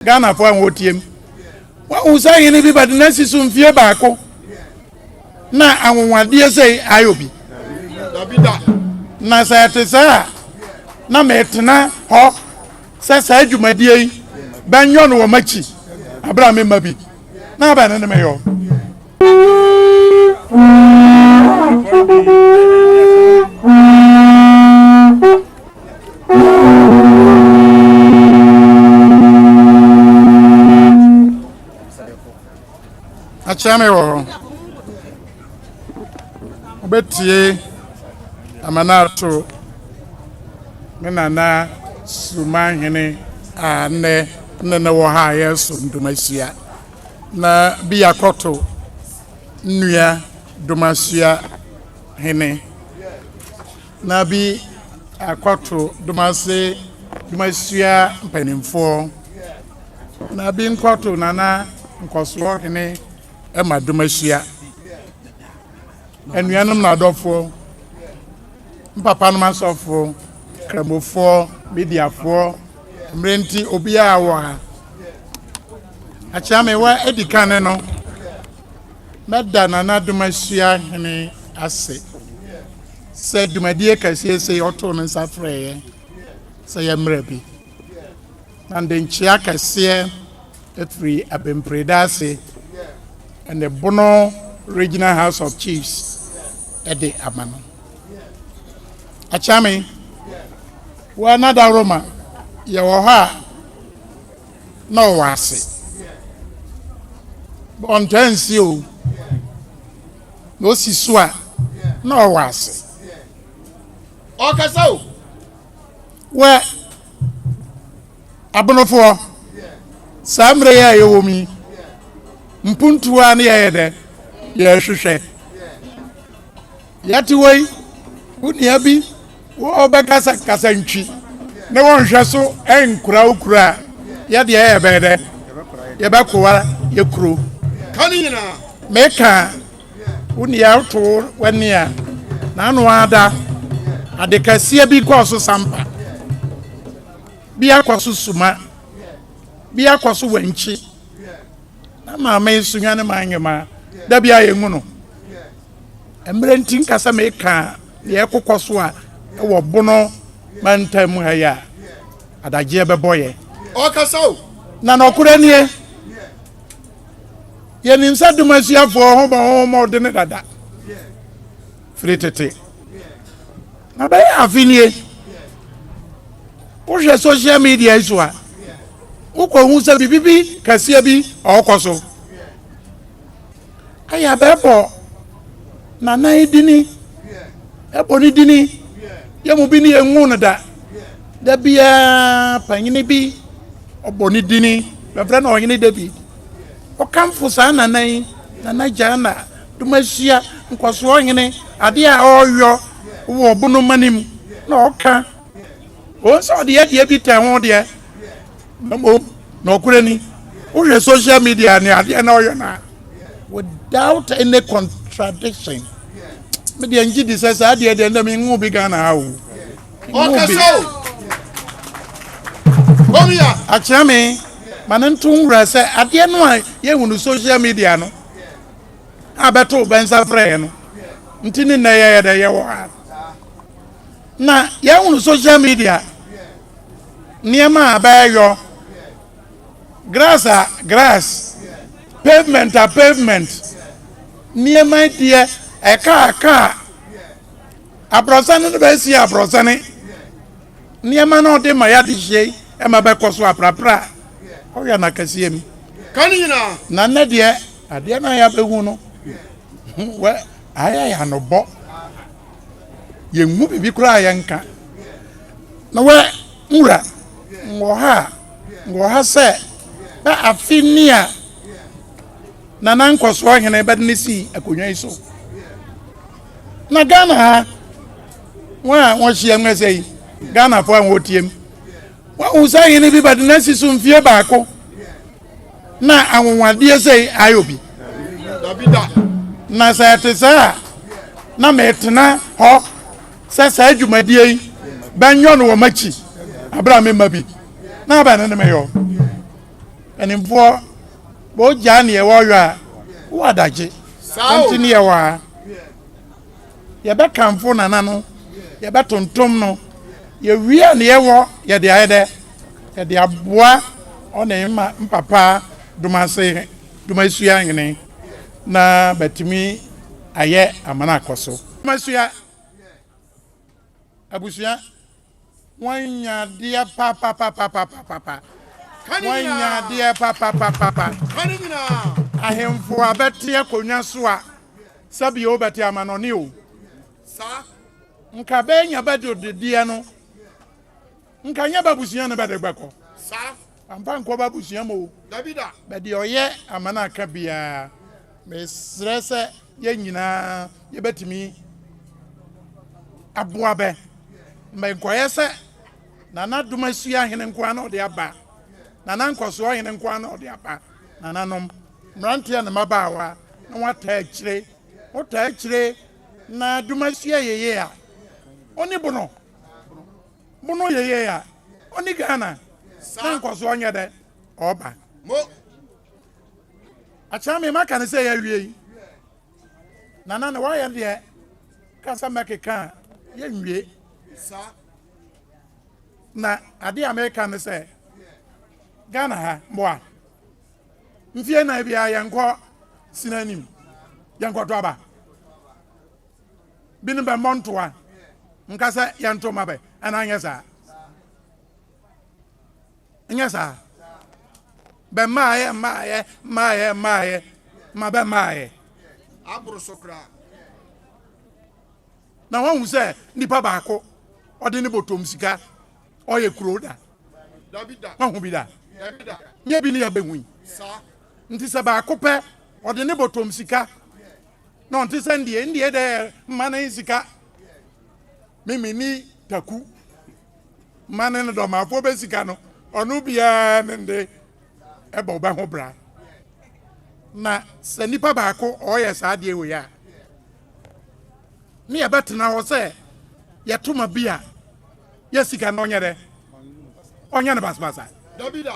Ghanafoɔ a wɔtie m. Wahu sɛ hene bi bɛde n'asi so mfie baako na anwonwadeɛ sɛ ayɛ obi. Na sɛ ɛte saa a, na metena hɔ sɛ saa dwumadie yi bɛnyɔ no wɔ m'akyi abere a memma bi na abɛn no ne meyɔ. Akyea me wɔ hɔ. Wobɛtie amana ato me nana Sumanhene a nnɛ ne ne wɔ ha a yɛreso ndomasua na bi akɔto nnua domasua hene. Na bi akɔto Domase Dumasua mpanimfoɔ. Na bi nkɔto Nana Nkɔsoɔ hene ma Dumasua. Anuanom na adɔfoɔ, mpapanom asɔfoɔ, Kramofoɔ, mediafoɔ, mmerɛ nti obiara wɔ ha. Akyea me wa adi kan no, mɛda Nana Dumasua hene ase. Sɛ dwumadie kɛseɛ sei ɔtoo ne nsa frɛeɛ sɛ yɛmmrɛ bi. Na nde nkyea kɛseɛ firi Abempreda ase ne Bono Regional House of Chiefs de ama no. Akyame, wo anadaworoma yɛwɔ hɔ a na ɔwɔ ase. Ɔntaa nsi o. Na osi so a, na ɔwɔ ase. Ɔkasa o. Wɛ abonofoɔ, saa mmerɛ yi a yɛwɔ mu yi, mpuntuo a ne yɛyɛ dɛ yɛrehwehwɛ. Yɛte hɔ yi, wo nua bi wɔbɛkasa kasa ntwi na wɔnhwɛ so nkura wo kuro a, yɛdeɛ yɛbɛyɛ dɛ yɛbɛkoa yɛ kuro. Ka ne nyinaa. Meka wo nea woto w'ani a n'ano ada ade kɛseɛ bi kɔɔ so sampa bi akɔ so suma bi akɔ so wankyi na maame sunya ne maa nyɛma da bi a yɛnhu no mmerɛ nti nka sɛ meka deɛ ɛkokɔ so a ɛwɔ bono mantam ha yi a adagyeɛ bɛbɔ yɛ. Ɔkasa o. Na nɔkorɛ nie. Yɛnim sɛ dom asuafoɔ ho bɔ ho mmɔdene dada firi tete. Na bɛyɛ afe nie, wohwɛ social media yi so a, wokɔhu sɛ biribi bi kɛseɛ bi ɔrekɔ so. Ayɛ bɛbɔ nana yi dini, ɛbɔ ne dini, yɛ mu bi ne yɛnhu no da. Da biara panyini bi ɔbɔ ne dini, bɛfrɛ no ɔhene David. Ɔkamfo saa nana yi, Nana Gyaana Dumasua Nkɔsoɔ Hene, adeɛ a ɔreyɔ wɔ Bonoma no mu na ɔka. Wɔn sɛ ɔde adeɛ bi tɛn ho deɛ, na mmom na ɔkorɛ ni. Wohwɛ social media ne adeɛ na ɔyɔ no a, without any contradiction. Me deɛ ngye di sɛ saa adeɛ deɛ ndɛ menhu bi Ghana ha o. Ɔkasa o. Kɔmia. Akyea me ma no nto nwura sɛ adeɛ no a yɛhu no social media no a bɛto bɛnsa frɛɛ no nti ne nnɛ yɛyɛ dɛ yɛwɔ ha na yɛhu no social media nneɛma a bɛyɔ grass a grass pavement a pavement nneɛma deɛ ɛka a kaa Abrɔsane no bɛsi abrɔsane. Nneɛma no ɔde ma yɛade hyia yi ɛma bɛkɔ so aprapra a ɔyɛ no akɛseɛ mu. Ka ne nyinaa. Na nnɛ deɛ adeɛ no a yɛabɛhu no wɛ ayɛ yɛ anobɔ. Yɛnhu biribi koraa a yɛnka. Na wɛ nwura nwɔ ha a nwɔ ha sɛ bɛ afe ni a Nana Nkɔsoɔ hene bɛde ne sii akonnwa yi so. Na Ghana ha, wɔn a wɔahyia mu ɛsɛ yi, Ghanafoɔ a wɔretie mu, wɔahu sɛ hene bi bɛde n'asi so mfie baako na anwonwadeɛ sɛ ayɛ obi. Na sɛ ɛte saa a, na metena hɔ sɛ saa dwumadie yi bɛnyɔ no wɔ m'akyi abere a memma bi na abɛn no ne meyɔ. Mpanimfoɔ, bɛ ogyaa neɛ wɔyɔ a, wowɔ adagye. Saa o. Nti ne yɛwɔ ha. Yɛbɛkamfo nana no, yɛbɛtontom no. Yɛwie a neɛ wɔ, yɛde ayɛ dɛ, yɛde aboa ɔne mma mpapa Domase, Domasua hene na bɛtumi ayɛ amana akɔ so. Domasua abusua, wɔanya adeɛ papapapapapa. Ka ne Wɔanya nyinaa. adeɛ papapapapa. Ka ne nyinaa. Ahemfo a bɛte akonnwa so a, sɛbi o bɛte amanɔne o. Saa. Nka bɛnya bɛde odedeɛ no, nka nyɛ b'abusua no bɛde bɛkɔ. Saa. Ampa nkɔ b'abusua mu o. Dabi da. Bɛde ɔyɛ amana aka biara, mesrɛ sɛ yɛn nyinaa yɛbɛtumi aboa bɛ. Mbɛnkɔyɛ sɛ Nana Domasua hene nko ara na ɔde aba, Nana Nkɔsoɔ hene nko ara na ɔde aba. Nananom, mmeranteɛ ne mmabaawa na wɔataa akyire. Wotaa akyire na Domasua yeye a, ɔni bono. Bono yeye a, ɔni Ghana. Na Saa. Nkɔsoɔ nyɛ dɛ, ɔba. Mo. Akyea me maka ne sɛ yɛawie yi. Nana ne wayɛ deɛ kasa mɛkeka a yɛnwie. Saa. Na adeɛ a meka ne sɛ Ghana ha mboa mfie nan biara yɛnkɔ sina anim, yɛnkɔto aba. Binom bɛmmɔ ntoa nka sɛ yɛnto ma bɛ, anaa nyɛ saa? Nyɛ saa. Bɛmmaayɛ mmaayɛ mmaayɛ mmaayɛ ma bɛmmaayɛ. Aboro so koraa. Na wɔahu sɛ nipa baako ɔde ne bɔtɔm sika ɔyɛ kuro da. Dabi da. Wahu bi da? Dabi da. Nyɛ bi ne yɛbɛhu yi. Saa. Nti sɛ baako pɛ ɔde ne bɔtɔm sika na ɔnte sɛ ndeɛ ndeɛ dɛ mma ne sika mimi ni taku mma ne no dɔmafoɔ bɛ sika no ɔno biara ne nde ɛbɔ ɔbɛ ho bra. Na sɛ nipa baako ɔyɛ saa adeɛ wei a, ne yɛbɛtena hɔ sɛ yɛto ma bi a yɛ sika no ɔnyɛ dɛ ɔnyɛ no basabasa. Dabi da.